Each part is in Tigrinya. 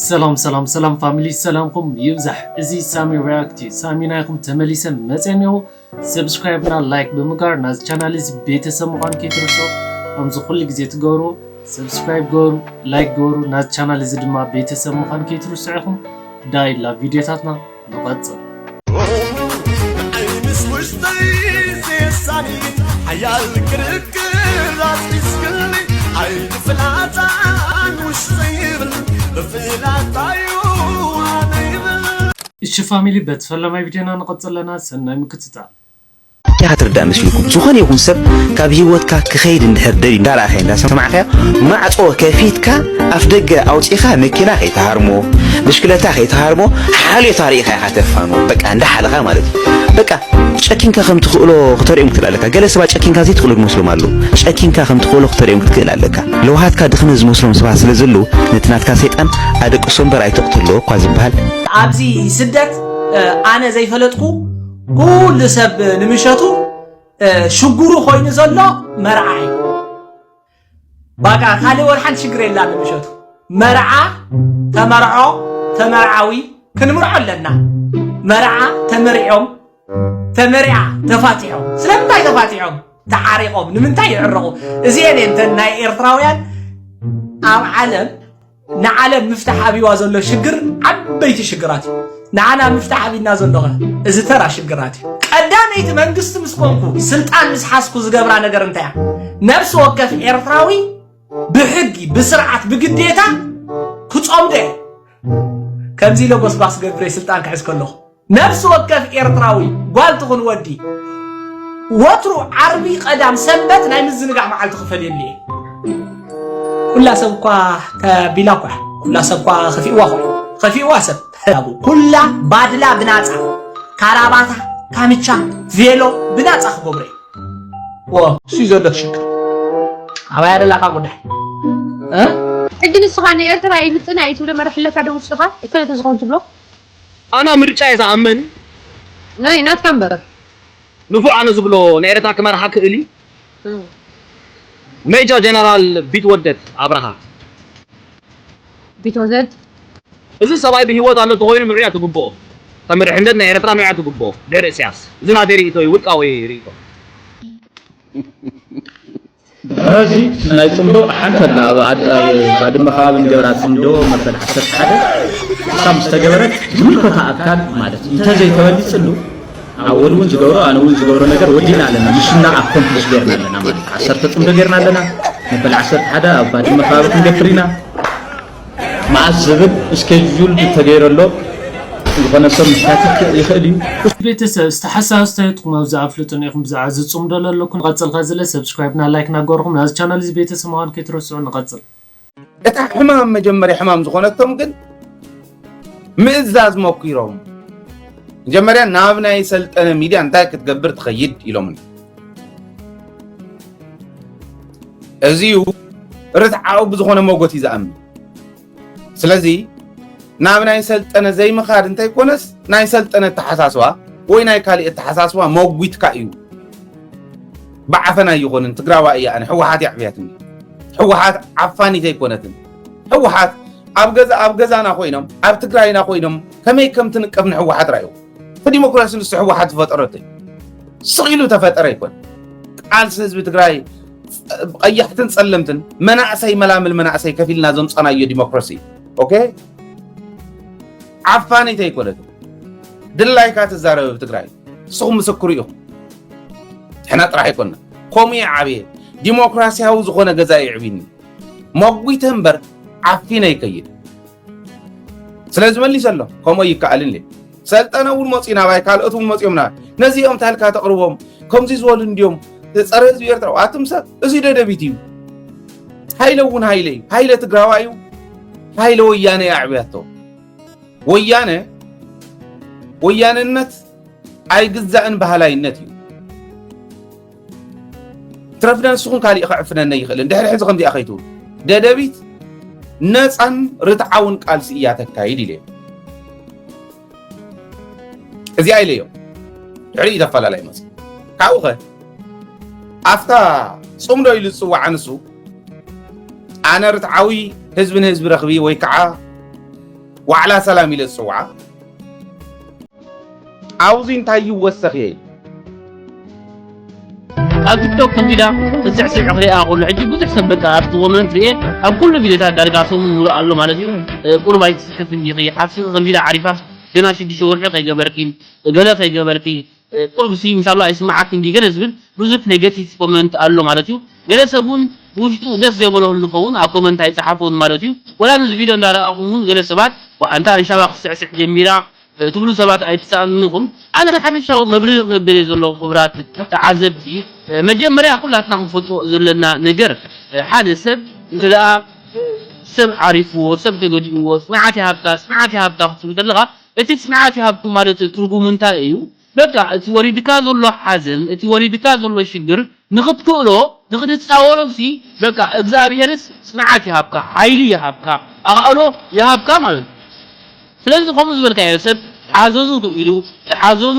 ሰላም ሰላም ሰላም ፋሚሊ፣ ሰላምኩም ይብዛሕ። እዚ ሳሚ ሪያክት እዩ። ሳሚ ናይኩም ተመሊሰ መፅአ እኒኦ። ሰብስክራይብ እና ላይክ ብምግባር ናዚ ቻናል እዚ ቤተሰብ ምዃን ከይትርስዑ። ከምዚ ኩሉ ግዜ ትገብሩ፣ ሰብስክራይብ ገበሩ፣ ላይክ ገበሩ። ናዚ ቻናል እዚ ድማ ቤተሰብ ምዃን ከይትርስዑ ኢኹም። ዳይ ላብ ቪዲዮታትና ንቐጽል። ዓይንስ ውሽጠይ ዜሳኒ ሓያል ክርክር ኣስቢስክኒ ኣይትፍላጣን ውሽጠይ ይብል ብፍላጣዩ ኣነ ይብል። እሺ ፋሚሊ፣ በቲ ፈለማይ ቪዲዮና ንቐጽል ኣለና። ሰናይ ምክትታል። እንታይ ክትርዳእ መስልኩም? ዝኾነ ይኹን ሰብ ካብ ህይወትካ ክኸይድ እንድሕር ደልዩ እንዳረኣኻዮ እንዳሰማዕካዮ ማዕጾ ከፊትካ ኣፍ ደገ ኣውጺኻ መኪና ከይትሃርሞ ብሽክለታ ከይትሃርሞ ሓልዮት ኣርኢኻ ኢኻ ተፋኑ በቃ እንዳሓለኻ ማለት እዩ በቃ ጨኪንካ ከም ትኽእሎ ክተርእዮም ክትእል ኣለካ። ገለ ሰባት ጨኪንካ ዘይትኽእሎ ዝመስሎም ኣለዉ። ጨኪንካ ከም ትኽእሎ ክተርእዮም ክትክእል ኣለካ። ለውሃትካ ድኽመት ዝመስሎም ሰባት ስለ ዘለዉ ነቲ ናትካ ሰይጣን ኣደቅሶ እምበር ኣይትቕትሎ እኳ ዝበሃል። ኣብዚ ስደት ኣነ ዘይፈለጥኩ ኩሉ ሰብ ንምሸቱ ሽግሩ ኮይኑ ዘሎ መርዓ እዩ። ባቃ ካልእ ወላ ሓንቲ ሽግር የላን ንምሸቱ። መርዓ ተመርዖ ተመርዓዊ ክንምርዖ ኣለና። መርዓ ተመርዕዮም ተመርዓ ተፋቲሖም። ስለምንታይ ተፋቲሖም? ተዓሪቖም ንምንታይ ይዕረቑ? እዚኤን እየን እተን ናይ ኤርትራውያን ኣብ ዓለም ንዓለም ምፍታሕ ኣቢዋ ዘሎ ሽግር ዓበይቲ ሽግራት እዩ። ንዓና ምፍታሕ ኣቢና ዘሎ ኸ እዚ ተራ ሽግራት እዩ። ቀዳመይቲ መንግስቲ ምስ ኮንኩ ስልጣን ምስ ሓዝኩ ዝገብራ ነገር እንታይ እያ? ነፍሲ ወከፍ ኤርትራዊ ብሕጊ ብስርዓት ብግዴታ ክጾምዶ እየ። ከምዚ ኢለ ጎስጓስ ገብረ ስልጣን ክሕዝ ከለኹ ነፍሲ ወከፍ ኤርትራዊ ጓል ትኹን ወዲ ወትሩ ዓርቢ ቀዳም ሰንበት ናይ ምዝንጋዕ መዓልቲ ክፈልየሉ እየ። ኩላ ሰብ እኳ ተቢላ እኳ ኩላ ሰብ እኳ ከፊእዋ እኳ ከፊእዋ ሰብ ኩላ ባድላ ብናፃ ካራባታ ካምቻ ቬሎ ብናፃ ክገብሮ እዩ። እሱ ዘሎ ሽግር ኣባይ ኣለላካ ጉዳይ ሕጂ ንስኻ ንኤርትራ ይምጥና እዩ ትብሎ መርሕ ኣለካ ዶ ውስጥኻ እከለ ተዝኸውን ትብሎ ኣና ምርጫ እየ ዝኣምን ናይ ናትካ እምበር ንፉዕ ኣነ ዝብሎ ንኤርትራ ክመርሓ ክእል እዩ ሜጀር ጀነራል ቢትወደድ ኣብርሃ ቢትወደድ እዚ ሰብኣይ ብሂወት ኣሎ ተኮይኑ ምዕያ ትግብኦ ተምርሕነት ናይ ኤርትራ ምዕያ ትግብኦ ድሕሪ እስያስ እዚ ናተይ ርእቶ እዩ ውልቃዊ ርእቶ ሕዚ ናይ ፅምዶ ሓንቲ ኣላ ኣብ ባድመ ከባቢ ንገብራ ፅምዶ መበል ዓሰርተ ሓደ እሳ ምስ ተገበረት ዝምልከቶ ኣካል ማለት እንተዘይተበሊፅሉ ኣወል እውን ዝገብሮ ኣነ እውን ዝገብሮ ነገር ወዲእና ኣለና ሚሽና ኣኮምፕሊሽ ገይርና ኣለና ማለት ዓሰርተ ፅምዶ ገይርና ኣለና መበል ዓሰርተ ሓደ ኣብ ባድመ ከባቢ ክንገብር ኢና መዓስ ዝብል ስኬጁል ተገይሩ ኣሎ ዝኾነ ሰብ ምሕታት ይኽእል እዩ። ቤተሰብ ዝተሓሳስተትኩም ኣብዚ ኣፍልጡን ኢኹም ብዛዕባ ዝፅምዶ ዘለኩም ቀፅልካ ዝለ ሰብስክራይብ ና ላይክ ናገርኩም ናዚ ቻናል እዚ ቤተሰብ ምዃን ከይትረስዑ ንቐፅል። እታ ሕማም መጀመርያ ሕማም ዝኾነቶም ግን ምእዛዝ መኪሮም መጀመርያ ናብ ናይ ሰልጠነ ሚድያ እንታይ ክትገብር ትኸይድ ኢሎምኒ። እዚ እዩ ርትዓኡ ብዝኾነ ሞጎት እዩ ዝኣምን። ስለዚ ናብ ናይ ሰልጠነ ዘይምኻድ እንተይኮነስ ናይ ሰልጠነ ኣተሓሳስባ ወይ ናይ ካሊእ ኣተሓሳስባ መጒትካ እዩ። ብዓፈና ኣይኾንን ትግራዋይ እየ ኣነ ህወሓት እያ ኣዕብያትኒ። ህወሓት ዓፋኒት ኣይኮነትን። ህወሓት ኣብ ገዛ ኣብ ገዛና ኮይኖም ኣብ ትግራይና ኮይኖም ከመይ ከም ትንቀፍ ንህወሓት ራእዮም። እቲ ዲሞክራሲ ንሱ ህወሓት ዝፈጠረቶ እዩ። ስቕ ኢሉ ተፈጠረ ኣይኮን። ቃልሲ ህዝቢ ትግራይ ብቐያሕትን ፀለምትን መናእሰይ መላምል መናእሰይ ከፊልና ዘምፃናዮ ዲሞክራሲ እዩ። ኦኬ ዓፋኒት ኣይኮነትን። ድላይካ ትዛረብ ኣብ ትግራይ ንስኹም ምስክሩ ኢኹም። ንሕና ጥራሕ ኣይኮንና። ከምኡ እየ ዓብየ። ዲሞክራሲያዊ ዝኾነ ገዛ የዕብኒ። መጒተ እምበር ዓፊነ ኣይከይድን። ስለዚ መሊሰ ኣሎ ከምኡ ኣይከኣልን ኢለ ሰልጠነ እውን መፅኡ ናባይ ካልኦት እውን መፅኦም ናባይ ነዚኦም ታልካ ተቕርቦም ከምዚ ዝበሉ እንድዮም ፀረ ህዝቢ ኤርትራ ኣቱም ሰብ እዚ ደደቢት እዩ ሃይለ እውን ሃይለ እዩ ሃይለ ትግራዋ እዩ ሃይለ ወያነ እያ ኣዕብያቶ ወያነ ወያነነት ኣይግዛእን ባህላይነት እዩ ትረፍነ ንስኹም ካሊእ ከዕፍነኒ ይኽእል እንድሕሪ ሕዚ ከምዚኣ ከይትብሉ ደደቢት ነፃን ርትዓውን ቃልሲ እያ ተካይድ ኢለ እዚኣ ኢለዮ ድሕሪ እዩ ተፈላለይ መፅ ካብኡ ኸ ኣብታ ፅምዶ ኢሉ ዝፅዋዓ ንሱ ኣነ ርትዓዊ ህዝቢ ንህዝቢ ረኽቢ ወይ ከዓ ዋዕላ ሰላም ኢለ ዝፅውዓ። ኣብዚ እንታይ ይወሰኽ እየ? ኣብ ቲክቶክ ከምዚዳ ብስዕስዕ ክሪኣ ከሎ ሕጂ ብዙሕ ሰብ በቃ ኣብቲ ኮመንት ሪኤ ኣብ ኩሉ ቪዲዮታት ዳርጋ ሰሙን ሙሉእ ኣሎ ማለት እዩ። ቁርብ ኣይትስከፍን ዲኺ ሓፍቲ ከምዚዳ ዓሪፋስ ገና ሽዱሽተ ወርሒ ከይገበርኪ ገለ ከይገበርኪ ቁርብሲ ኢንሻላ ኣይስማዓክን ድዩ ገለ ዝብል ብዙሕ ኔጋቲቭ ኮመንት ኣሎ ማለት እዩ። ገለ ሰብ እውን ብውሽጡ ደስ ዘይበሎ ንኸውን ኣብ ኮመንት ኣይፀሓፈውን ማለት እዩ። ወላ ነዚ ቪድዮ እንዳረኣኹም እውን ገለ ሰባት ኣንታ ኣንሻባ ክስዕስዕ ጀሚራ ትብሉ ሰባት ኣይትሰኣኑኹም። ኣነ ሓፈሻዊ መብርሂ ክብል ዘለኹ ክቡራት ተዓዘብቲ፣ መጀመርያ ኩላትና ክንፈልጦ ዘለና ነገር ሓደ ሰብ እንተ ደኣ ሰብ ዓሪፍዎ ሰብ ተገዲእዎ ጽንዓት ይሃብካ ጽንዓት ይሃብካ ክትብል ከለኻ እቲ ጽንዓት ይሃብኩም ማለት ትርጉሙ እንታይ እዩ? በቃ እቲ ወሪድካ ዘሎ ሓዘን እቲ ወሪድካ ዘሎ ሽግር ንኽትክእሎ ንኽትፃወሮ ሲ በቃ እግዚኣብሄርስ ፅንዓት ይሃብካ ሓይሊ ይሃብካ ኣኽኣሎ ይሃብካ ማለት እዩ። ስለዚ ከምኡ ዝበልካዮ ሰብ ሓዘኑ ክኢሉ ሓዘኑ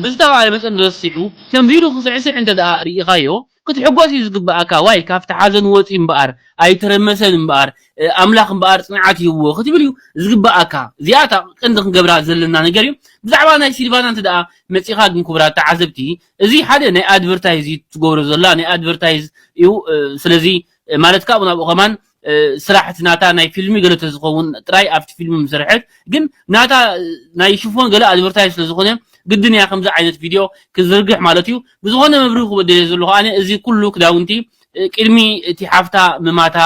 ብዝተባለ መጠን ረሲዑ ከምዚ ኢሉ ክስዕስዕ እንተ ደኣ ርኢኻዮ ክትሕጎስ እዩ ዝግብኣካ። ዋይ ካብቲ ሓዘን ወፂ እምበኣር ኣይተረመሰን እምበኣር ኣምላኽ እምበኣር ፅንዓት ይህብዎ ክትብል እዩ ዝግብኣካ። እዚኣ እታ ቀንዲ ክንገብራ ዘለና ነገር እዩ። ብዛዕባ ናይ ሲልቫና እንተ ደኣ መፂኻ ግን ክቡራት ተዓዘብቲ እዚ ሓደ ናይ ኣድቨርታይዝ እዩ ትገብሮ ዘላ ናይ ኣድቨርታይዝ እዩ። ስለዚ ማለት ካብኡ ናብኡ ከማን ስራሕ እቲ ናታ ናይ ፊልሚ ገለ ተዝኸውን ጥራይ ኣብቲ ፊልሚ ምሰርሐት ግን ናታ ናይ ሽፎን ገለ ኣድቨርታይዝ ስለዝኾነ ግድን እያ ከምዚ ዓይነት ቪድዮ ክዝርግሕ ማለት እዩ። ብዝኾነ መብርሂ ክበደል እየ ዘለኹ ኣነ እዚ ኩሉ ክዳውንቲ ቅድሚ እቲ ሓፍታ ምማታ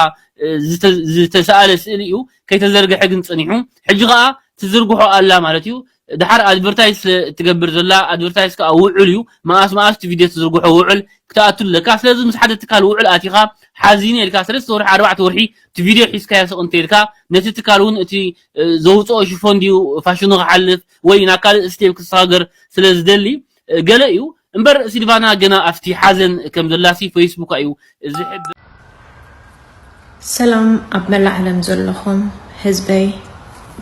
ዝተሰኣለ ስእሊ እዩ ከይተዘርግሐ ግን ፀኒሑ ሕጂ ከዓ ትዝርግሖ ኣላ ማለት እዩ። ድሓር ኣድቨርታይዝ ትገብር ዘላ ኣድቨርታይዝ ከዓ ውዕል እዩ። መኣስ መኣስ እቲ ቪድዮ ትዝርግሖ ውዕል ክትኣቱ ኣለካ። ስለዚ ምስ ሓደ ትካል ውዕል ኣቲኻ ሓዚነ ኢልካ ሰለስተ ወርሒ ኣርባዕተ ወርሒ እቲ ቪድዮ ሒዝካዮ ስቕ እንተ ኢልካ ነቲ ትካል እውን እቲ ዘውፅኦ ሽፎን ድዩ ፋሽኑ ክሓልፍ ወይ ናብ ካልእ ስቴፕ ክሰጋገር ስለ ዝደሊ ገለ እዩ እምበር ሲልቫና ገና ኣብቲ ሓዘን ከም ዘላሲ ፌስቡካ እዩ ዝሕብር። ሰላም ኣብ መላእ ዓለም ዘለኹም ህዝበይ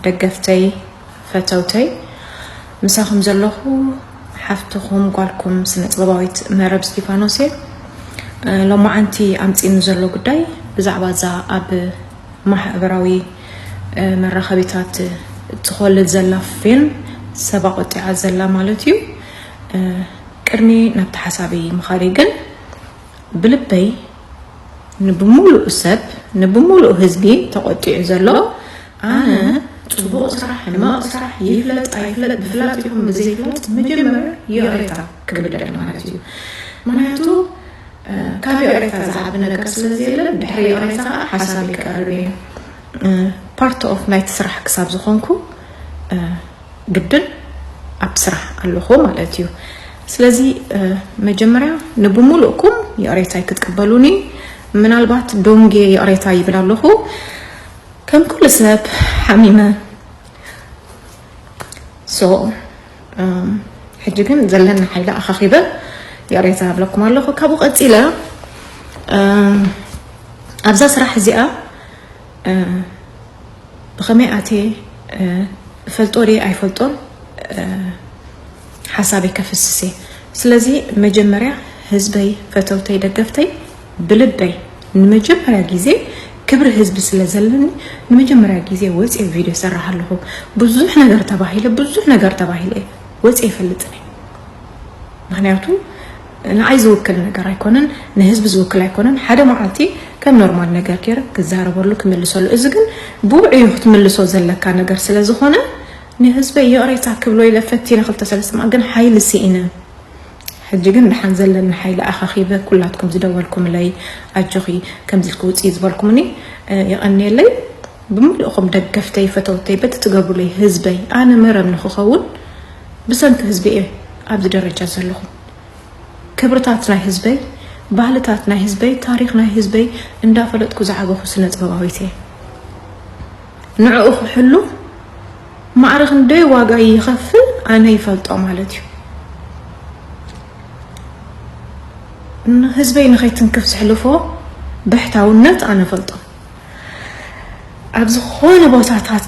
ደገፍተይ ፈተውተይ ምሳኹም ዘለኹ ሓፍትኹም ጓልኩም ስነ ጥበባዊት መረብ እስጢፋኖስ እየ። ሎማዓንቲ ኣምፂኑ ዘሎ ጉዳይ ብዛዕባ እዛ ኣብ ማሕበራዊ መራኸቢታት ትኾልል ዘላ ፊልም ሰባ ቆጢዓ ዘላ ማለት እዩ። ቅድሚ ናብቲ ሓሳበይ ምኻደይ ግን ብልበይ ንብሙሉእ ሰብ ንብሙሉእ ህዝቢ ተቆጢዑ ዘሎ ኣነ ፅቡቕ ስራሕ ሕማቕ ስራሕ ይፍለጥ ኣይፍለጥ ብፍላጥ ይኹን ብዘይፍላጥ መጀመርያ ይቕሬታ ክብል ደሊ ማለት እዩ። ምክንያቱ ካብ ይቕሬታ ዝዓቢ ነገር ስለዘየለ ድሕሪ ይቕሬታ ከዓ ሓሳብ ይቀርብ እዩ። ፓርት ኦፍ ናይቲ ስራሕ ክሳብ ዝኾንኩ ግድን ኣብ ስራሕ ኣለኹ ማለት እዩ። ስለዚ መጀመርያ ንብሙሉእኩም ይቕሬታይ ክትቅበሉኒ ምናልባት ዶንጌ ይቕሬታ ይብል ኣለኹ ከም ኩሉ ሰብ ሓሚመ so ሕጂ ግን ዘለኒ ሓይሊ ኣኻኺበ ይቕሬታ እብለኩም ኣለኹ። ካብኡ ቀፂለ ኣብዛ ስራሕ እዚኣ ብኸመይ ኣትየ እፈልጦ ድየ ኣይፈልጦን ሓሳበይ ከፍስስ እየ። ስለዚ መጀመርያ ህዝበይ፣ ፈተውተይ፣ ደገፍተይ ብልበይ ንመጀመርያ ግዜ ክብሪ ህዝቢ ስለ ዘለኒ ንመጀመርያ ግዜ ወፅየ ቪድዮ ይሰርሕ ኣለኹ። ብዙሕ ነገር ተባሂለ ብዙሕ ነገር ተባሂለ እየ ወፅየ ይፈልጥን እየ። ምክንያቱ ንዓይ ዝውክል ነገር ኣይኮነን፣ ንህዝቢ ዝውክል ኣይኮነን። ሓደ መዓልቲ ከም ኖርማል ነገር ገይረ ክዛረበሉ ክምልሰሉ። እዚ ግን ብውዕዩ ክትምልሶ ዘለካ ነገር ስለ ዝኾነ ንህዝበይ ይቕሬታ ክብሎ ኢለ ፈቲነ ክልተ ሰለስተ መዓልቲ ግን ሓይሊ ስኢነ። ሕጂ ግን ደሓን ዘለኒ ሓይሊ ኣኻኺበ ኩላትኩም ዝደወልኩምለይ ኣጆኺ ከምዚ ኢልኪ ውፅኢ ዝበልኩምኒ የቐንየለይ። ብምሉእኹም ደገፍተይ ፈተውተይ በቲ ትገብሩለይ ህዝበይ ኣነ መረብ ንክኸውን ብሰንኪ ህዝቢ እየ ኣብዚ ደረጃ ዘለኹ። ክብርታት ናይ ህዝበይ፣ ባህልታት ናይ ህዝበይ፣ ታሪኽ ናይ ህዝበይ እንዳፈለጥኩ ዝዓበኹ ስነ ጥበባዊት እየ። ንዕኡ ክሕሉ ማዕረ ክንደይ ዋጋ ይኸፍል ኣነ ይፈልጦ ማለት እዩ። ንህዝበይ ንኸይትንክፍ ዝሕልፎ ብሕታውነት ኣነ ፈልጦ። ኣብ ዝኾነ ቦታታት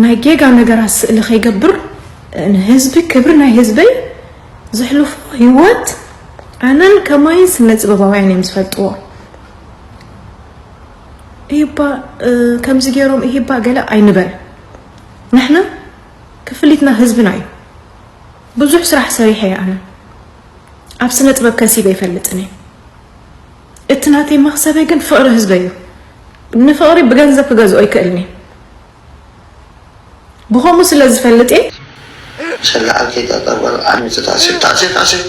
ናይ ጌጋ ነገራት ስእሊ ከይገብር ንህዝቢ ክብሪ ናይ ህዝበይ ዘሕልፎ ህይወት ኣነን ከማይን ስነ ጥበባውያን እዮም ዝፈልጥዎ። ኢህባ ከምዚ ገይሮም ኢህባ ገለ ኣይንበል። ንሕና ክፍሊትና ህዝብና እዩ። ብዙሕ ስራሕ ሰሪሐ እየ ኣነ። ኣብ ስነ ጥበብ ከሲበ ኣይፈልጥን እየ። እቲ ናተይ መኽሰበይ ግን ፍቕሪ ህዝበይ እዩ። ንፍቕሪ ብገንዘብ ክገዝኦ ኣይክእልን እየ። ብኸምኡ ስለ ዝፈልጥ እየ። ሰላ ኣብ ከይጣጣ ጓል ዓሚፁ ተኣሲሩ ተኣሲሩ ተኣሲሩ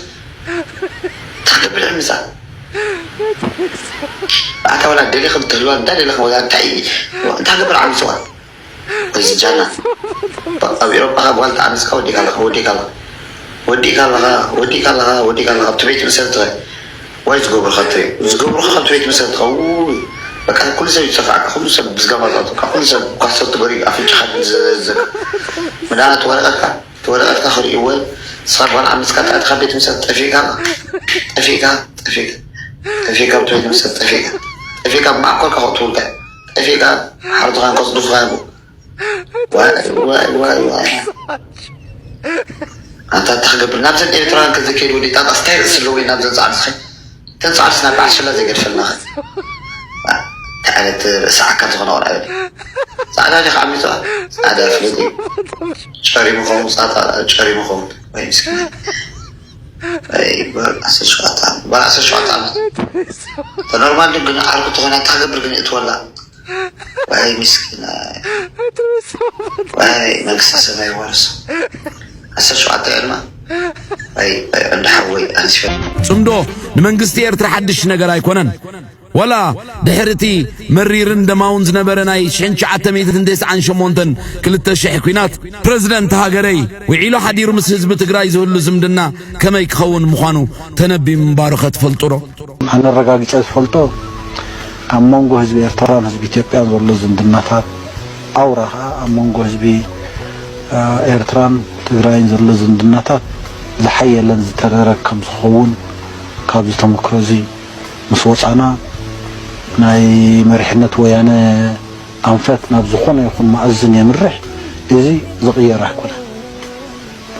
እንታይ ክብል ዕሚፃ ኣታ ወላ ደሊኽም ትህልዋ እንታይ ደሊኽም ወላ እንታይ እንታይ ክብል ዓሚፅዋ እዚ ጃና ኣብ ኤሮፓ ካብ ጓል ተዓሚፅካ ወዲእካ ኣለኻ ወዲእካ ኣለኻ ወዲእካ ኣለኻ ወዲእካ ኣለኻ ወዲእካ ኣለኻ ኣብቲ ቤት ምሰል ትኸ ወይ ዝገብሩኻ ትርኢ ዝገብሩኻ ካብቲ ቤት ምሰል ትኸ ውይ በቃ ኩሉ ሰብ ይፀፋዕካ ኩሉ ሰብ ብዝገባ ዘውፅካ ኩሉ ሰብ ኳሰብ ትበሪ ኣፍንጫኻ ዝዘዘካ መድሃኒት ወረቐትካ እቲ ወረቐትካ ክርእይዎ ንስኻ ጓል ዓመፅካ ጥራይ ካብ ቤት ምሰል ጠፊእካ ጠፊእካ ጠፊእካ ጠፊእካ ብትቤት ምሰል ጠፊእካ ጠፊእካ ብማእኮልካ ከእትውልካ ጠፊእካ ሓርድኻን ከፅዱፍኻ ይቡ ዋይ ዋይ ዋይ ዋይ ኣንታ እንታይ ክገብር ናብዘን ኤርትራውያን ከዘከይድ ወዲ ጣጣ ስታይ ርእሲ ኣለዎ ናብዘን ፃዕድስኸ እተን ፃዕድስ ናብ ዓስላ ዘይገድፈልና ተዓለት ርእሲ ዓካል ዝኾነ ቆልዓ ፃዕዳ ዲኻ ዓሚፅዋ ፃዕዳ ፍለጥ ጨሪሙ ኸውን ፃጣ ጨሪሙ ኸውን ወይ ምስኪን ዓሰርተ ሸውዓተ ዓመት ተኖርማል ግን ዓርኩ ተኾይና እንታይ ክገብር ግን እትወላ ዋይ ምስኪን ዋይ መንግስተ ሰማይ ዋርሶ ዓሰርተ ሸውዓተ ዕድማ ዋይ ዋይ እንዳ ሓወይ ኣንስዮ ጽምዶ ንመንግስቲ ኤርትራ ሓድሽ ነገር ኣይኮነን። ወላ ድሕሪ እቲ መሪርን ደማውን ዝነበረ ናይ ሽሕን ትሽዓተ ሚእትን ተስዓን ሸሞንተን ክልተ ሽሕ ኲናት ፕረዚደንት ሃገረይ ውዒሉ ሓዲሩ ምስ ህዝቢ ትግራይ ዝህሉ ዝምድና ከመይ ክኸውን ምዃኑ ተነብዩ ምንባሩ ከ ትፈልጡ ዶ? ኣነ ኣረጋጊጸ ዝፈልጦ ኣብ መንጎ ህዝቢ ኤርትራን ህዝቢ ኢትዮጵያን ዘሎ ዝምድናታት ኣውራ ከኣ ኣብ መንጎ ህዝቢ ኤርትራን ትግራይን ዘሎ ዝምድናታት ዝሓየለን ዝተረረግ ከም ዝኸውን ካብዚ ተመክሮ እዚ ምስ ወፃና ናይ መሪሕነት ወያነ ኣንፈት ናብ ዝኾነ ይኹን መኣዝን የምርሕ፣ እዚ ዝቕየር ኣይኮነን።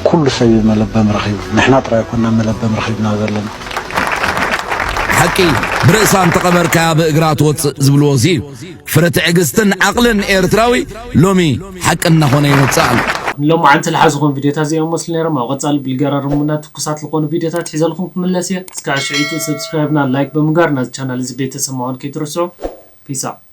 ኩሉ ሰብ እዩ መለበሚ ረኺቡ። ንሕና ጥራይ ኣይኮናን መለበሚ ረኺብና ዘለና። ሓቂ ብርእሳ እንተቐበርካያ ብእግራ ትወፅእ ዝብልዎ እዚ እዩ። ፍረ ትዕግስትን ዓቕልን ኤርትራዊ ሎሚ ሓቂ እናኾነ ይወፅእ ኣሎ። ንሎማዓንቲ ዝሓዝኹም ቪድዮታት እዚኦም መስሉ ነይሮም። ኣብ ቀፃሊ ብልገራርሙና ትኩሳት ዝኾኑ ቪድዮታት ሒዘልኹም ክምለስ እየ። እስካዕ ሽዒቱ ሰብስክራይብና ላይክ ብምግባር ናዚ ቻናል እዚ ቤተሰብ ምዃን ከይትርስዑ። ፒስ ኣውት።